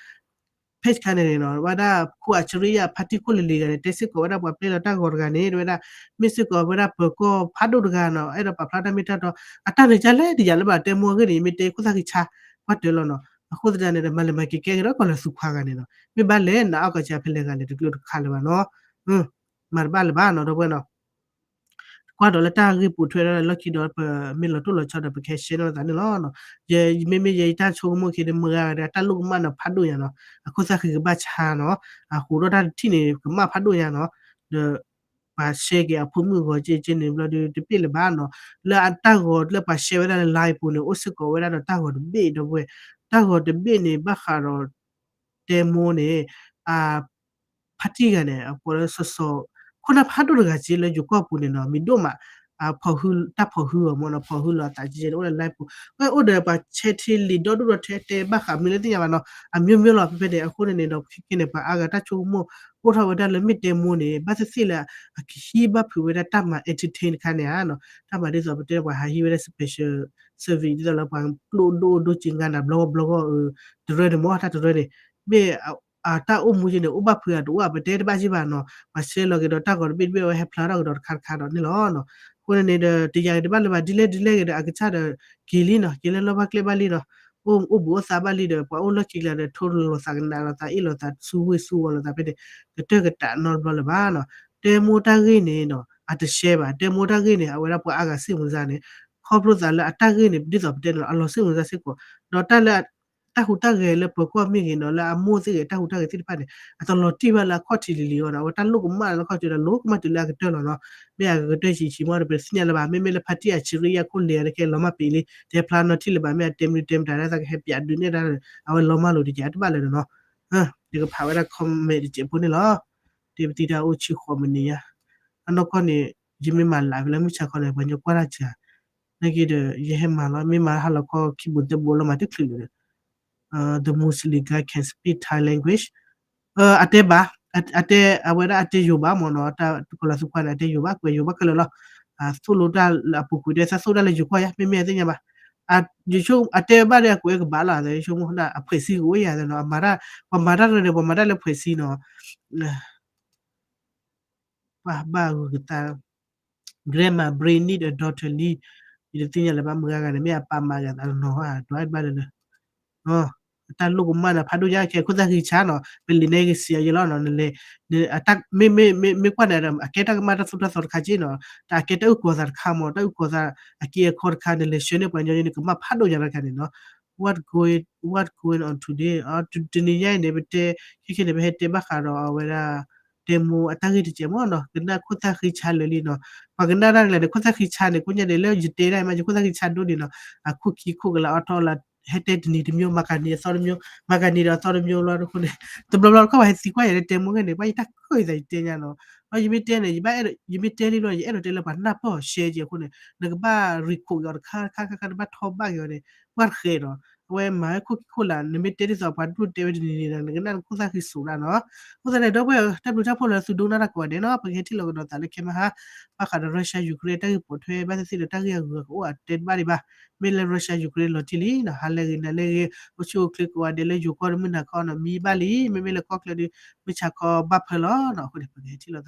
page ခါန့ၣ်နီၤ, ဝဲဒၣ်ခိၣ်အၡရံယါ ဖါတံၢ်ခိၣ်လံၤလံၤဂၤန့ၣ် တဲစ့ၢ်ကီးဝဲဒၣ်ပှၤပျဲလီၤတၢ်ဂီၤတဂၤန့ၣ် တဲဝဲဒၣ်, မ့ၢ်စ့ၢ်ကီးဝဲဒၣ်ပၢၤကီၢ်ဖးဒိၣ်တဂၤနီၤ, အဲၣ်ဒိးပာ်ဖျါတၢ်မ့ၢ်တၢ်တီ, အတၢ်န့ၣ်ကလဲၣ်တယၤလၢၤဘၣ် တဲမိၢ်အဂ့ၢ်န့ၣ် ယမ့ၢ်တဲခိၣ်သၣ်ဃံဆါ ကွၢ်တၢၢ်လီၤနီၤ, အဃိသတးန့ၣ်ဒီး မၤလဲၤမၤက့ၤကဲက့ၤဒီးကီၤလၤသူခွါဂၤန့ၣ်နီၤ, မ့ၢ်ဘၣ်လဲၣ် နအီၣ်ကစၢ်ဖဲလဲၣ်ဂၤလဲၣ် တကျၢၤတခါလၢၤဘၣ်နီၤ, မၤတဘၣ်လၢၤဘၣ်နီၤ ဒီပုၢ်ဝဲၢ်နီၤ ကွၢ်ဒီးလၢတၢ်ဂ့ၢ်ပိာ်ထွဲဒီးလီၢ်ခံဒီး ပမ့ၢ်လီၤတိၢ်လီၤဆီဒီး ပကဟဲ share နီၢ်သးန့ၣ်လီၤ. ယမ့မ့ၢ်ယတၢ်ဆိကမိၣ်ခံဒီး မုၢ်ဂၤဂၤဒီး အတၢ်လိၣ်ကမၣ်န့ၣ်ဖးဒိၣ်ညါနီၤ, အခိၣ်သၣ်ဃံကဘၣ်ဆါနီၤ, အဟူးထီၣ်တၢ်တထံၣ်န့ၣ် ကမၣ်ဖးဒိၣ်ညါနီၤ, ဒီး ပှၤ share က့ၤအဖိမုၣ်ဂီၤက့ၤက့ၤန့ၣ်ဘျီဒီး တဘ့ၣ်လၢၤဘၣ်နီၤ, လၢအတၢ်ဂီၤလၢပှၤ share ဝဲဒၣ်လၢ line ပူၤန့ၣ် အိၣ်စ့ၢ်ကီးဝဲဒၣ်ဒီးတၢ်ဂီၤတဘ့ၣ်ဒီပုၢ်ဝဲၢ်, တၢ်ဂီၤတဘ့ၣ်န့ၣ် ဘၣ်ဃးဒီး တဲမိၢ်န့ၣ် အ ဖါတံၢ်ဂၤန့ၣ် အကိးလၢစီၤစီၤ ခိၣ်နၢ်ဖးဒိၣ်တဂၤက့လၢယိၤကီၢ်ပူၤန့ၣ်နီၤ, မံၤဒိၣ်မး ဖီၣ်ဟု တၢ်ဖီၣ်ဟုအီၤမ့ၢ်နီၤ, ဖီၣ်ဟုလီၤအသးက့န့ၣ် အိၣ်လၢ line ပူၤ, ဝဲအိၣ်ဒီးပှၤဆဲးထံလံာ်ဒီဒူၣ်ဒီထၢတဲဘၣ်ဃးမနုၤလၢသ့ၣ်ညါဘၣ်နီၤ, အမျိုးမျိုးလီၤ ဖဲဖဲန့ၣ် အဃိန့ၣ်န့ၣ်ဒီး ခဲကဲန့ၣ် ပှၤအါဂၤတၢ်ဆိကမိၣ် အိၣ်ထီၣ်ဝဲဒၣ်လၢမ့ၢ်တဲမိၢ်န့ၣ် ဘၣ်သ့ၣ်သ့ၣ်လၢ အကဟံးဘၣ်ဖုးဝဲဒၣ်တၢ်မၤ entertain တခါန့ၣ်ဧါနီၤ, တၢ်မၤဒ်သိးပတဲပှၤဟးဟံးဝဲဒၣ် special service ဒ်သိးလၢပှၤကျိၣ်ဒိၣ်ဒိၣ်က့ၤငါနၤ ဘျီဂီၢ်ဘျီဂီၢ် တရၢန့ၣ်မ့ၢ်တၢ်တရၢန့ၣ် မ့ၢ် အတၢ်အိၣ်မူက့န့ၣ် အိၣ်ဘၣ်ဖုးအတအိၣ် ပတဲတဘၣ်က့ဘၣ်နီၤ, ပှၤဆှၢလီၤက့ၤဒီးတၢ်ဂီၤတဘ့ၣ်တဘ့ၣ် အဝဲဟဲဖျါထီၣ်က့ၤဒီးတခါတခါဒီးန့ၣ်လီၤ. အဃိန့ၣ်န့ၣ်ဒီး တယၤက့ၤတဘၣ်လၢၤဘၣ် ဒ်လဲၣ်ဒ်လဲၣ်ဂ့ၤဒီး အကစၢ်ဒီးက့ၤလံနီၤ, က့ၤလၢလီၢ်ဘၣ်ကျဲဘၣ်လံနီၤ, အိၣ်အိၣ်ဘူးအိၣ်သးဘၣ်လံဒီး ပှၤအိၣ်လီၢ်ခံကျါဒီး ထိၣ်လိာ်သးကနးလိာ်သး အ့ၣ်လိာ်သး ဆူဝ့ၢ်ဆူဝီၤလိာ်သးဖဲန့ၣ် ကတၢၢ်ကတးနီတဘျီလၢၤဘၣ်နီၤ, တဲမိၢ်တၢ်ဂ့ၢ်န့ၣ်နီၤ အတရှဲဘၣ်, တဲမိၢ်တၢ်ဂ့ၢ်န့ၣ် အဝဲဒၣ်ပှၤအါဂၤစိတ်ဝင်စားန့ၣ် ခီဖျိသးလၢအတၢ်ဂ့ၢ်န့ၣ် ဒ်သိးပတဲန့ၣ်လီၤ အလီၤစိတ်ဝင်စားစ့ၢ်ကီး, ဒီးတၢ်လၢ တၢ်ဟူးတၢ်ဂဲၤလၢပၢၤကီၢ်မ့ၢ်ဂ့ၤနီၤ လၢအမိၢ်သ့ၣ်ဂ့ၤ တၢ်ဟူးတၢ်ဂဲၤသ့ၣ်တဖၣ်န့ၣ် အတလီၤတံၢ်ဘၣ်လၢအခီၣ်ထံးလံၤလံၤအီၤနီၤ, အဝဲတၢ်လိၣ်ကမၣ်လၢအခီၣ်ထံးဒီး လိၣ်ကမၣ်တုၤလၢအကတၢၢ်လီၤနီၤ, မ့ၢ်အကကတၢၢ်ဆံးဆံးမ့ၢ်ဒီး ပသ့ၣ်ညါလၢၤဘၣ်, မ့မ့ၢ်လၢဖါတံၢ်အဆံရံယါခိၣ်လဲၤအီၤတကဲ လီၤမၢ်ပ့ၤလံ, တဲဖျါနီၢ်ထံၣ်လၢၤဘၣ်, မ့ၢ်အတဲမနုၤတဲမတၤဒၣ် သးကဟဲပျးဒုးနဲၣ်တၢ် အဝဲလီၤမၢ်လိာ်တကဲ အတဘၣ်လၢၤနီၤ, ယကဖးဝဲဒၣ် comment တစဲးဖိန့ၣ်လီၤ, တဲပတံၢ်တၢ်အိၣ်ဆံဃိးမံးနံးညါ, အနီၢ်ကီၢ်န့ၣ် ယမ့ၢ်မၤလၢဖဲလၢမုၢ်ဆါခီန့ၣ် ပှၤညီကွၢ်တၢ်စှၤ, နာ်က့ဒီး ယဟဲမၤလီၤ မ့ၢ်မၤဟါလီၤခီခံဘိးသၢဘိးလီၤ မၤတချုးလၢၤဒီး The Muslim guy can speak Thai language, အတဲဘၣ်, အတဲ အဝဲဒၣ်အတဲယိၤဘၣ်မ့ၢ်နီၤ, တၢ်ကီၤလၤသူခွါန့ၣ် အတဲယိၤဘၣ် ကွဲးယိၤဘၣ်ခဲလၢာ်လီၤ, သိၣ်လိတၢ်လၢအပူၤကွံာ် တဲသးသိၣ်တၢ်လၢယိၤကီၢ်ယါ မ့မ့ၢ်အသ့ၣ်ညါဘၣ်, ယဆိကမိၣ် အတဲဘၣ်ဒီးအကွဲးကဘၣ်လီၤ, ယဆိကမိၣ် အဖှဲးစံကအိၣ်ယၤနီၤ, ပှၤမၤတၢ်လၢ ပှၤမၤတၢ်လၢဖှဲးစံနီၤ ပှၤဘၣ်ဂုာ်ကသါ grandma brain need a daughter လံ, ယတသ့ၣ်ညါလၢၤဘၣ် မုၢ်ဂၤဂၤန့ၣ် မ့ၢ်အပာ်မၤဂၤသးနီၤ ဒွးဘၣ်လၢၤလၢၤ, တၢ်လိၣ်ကမၣ်န့ၣ် ဖးဒိၣ်ညါခဲ ခိၣ်သၣ်ဃံဆါနီၤ ပလံၤန့ၣ်ဂ့ၤစံးအယဲလီၤနီၤ, နလဲၤ မ့ၢ် မ့ၢ် မ့ၢ်ကွၢ်န့ၣ်ဒီး အကဲတၢ်ကမၣ်တၢ်သိၣ်တၢ်သီတခါက့နီၤ, တၢ်အကဲတၢ်အုၣ်ကီၤသးတခါမ့ၢ် တၢ်အုၣ်ကီၤသး အက့အခီတခါ နလဲၤဆှၢန့ၢ်ပှၤညီန့ၣ် ကမၣ်ဖးဒိၣ်ညါတခါန့ၣ်နီၤ, what going, what going on today, တနံၤညါအံၤန့ၣ် ပတဲ ခဲခဲန့ၣ် ပဟဲတဲဘၣ်ဃးဒီးအဝဲဒၣ် တဲမိၢ်အတၢ်ဂ့ၢ်တစဲးမ့ၢ်နီၤ, ကနၣ်ခိၣ်သၣ်ဃံဆါလၢာ်လံနီၤ, ပှၤကနၣ်တၢ်လဲၣ်န့ၣ် ခိၣ်သၣ်ဃံဆါန့ၣ် ကိးညါဒဲးလၢယတဲဒၣ်မး ယခိၣ်သၣ်ဃံဆါဒိၣ်န့ၣ်နီၤ, အခိၣ်ခံခိၣ်ကလၢအီထီၣ်လၢ ဟဲတဲတနံၤတမျိုး မၤကၤနံၤအသီတမျိုး မၤကၤနံၤဒီးအသီတမျိုးလီၤအဃိန့ၣ်, တဘျီဘျီတခီပှၤဟဲသံကွၢ်ယၤလၢတဲမိၢ်ဂ့ၢ်န့ၣ် ဘၣ်ယတၢ်ကၢၢ်ယသးယတဲညါနီၤ, ဒီးယမ့ၢ်တဲန့ၣ် ယဘၣ် ယမ့ၢ်တဲလံလီၤ ယအဲၣ်ဒိးတဲလၢပှၤနၢ်ပၢၢ် share က့ၤအဃိန့ၣ် နကဘၣ် record က့ၤအီၤတခါတခါတခါ နဘၣ်ထီၣ်ဘၣ်က့ၤအီၤန့ၣ် ပှၢ်တဃဲးဒီး အဝဲမၤဝဲခိၣ်ခံခိၣ်လၢ နမ့ၢ်တဲဒ်သိးပှၤဒိၣ်တဲဝဲတနံၤန့ၣ်ဒီး နကနၣ်နခိၣ်သၣ်ဃံစိးဒၣ်နီၤ, အဃိသတးန့ၣ် ဒီပုၢ်ဝဲၢ် တၢ်ဘျုးတၢ်ဖှိၣ်လၢသုဒိကနၣ်တၢ်ကိးဂၤဒဲးနီၤ, ပကဟဲထံၣ်လိာ်ကဒီးသးလၢခဲမဟါ ဘၣ်ဃးဒီး Russia Ukraine တၢ်ဂ့ၢ်ပိာ်ထွဲ ဘၣ်သ့ၣ်သ့ၣ်ဒီးတၢ်ဂ့ၢ်အဂုၤအဂၤကအိၣ်အတဲတဘၣ်ဒံးဘၣ်, မ့ၢ်လၢ Russia Ukraine လီၤတံၢ်လံနီၤ, ဟါလၢဂ့ၤနၤလၢဂ့ၤ အိၣ်ဆူၣ်အိၣ်ချ့ကိးဂၤဒဲးလၢယိၤကီၢ်တမုၢ်နၤခီနီၤ မံဘၣ်လံ, မ့မ့ၢ်လၢကီၢ်ချၢဒီး မုၢ်ဆါခီဘၣ်ဖၢလီၤနီၤ, အဃိန့ၣ် ပကဟဲထံၣ်လိာ်သး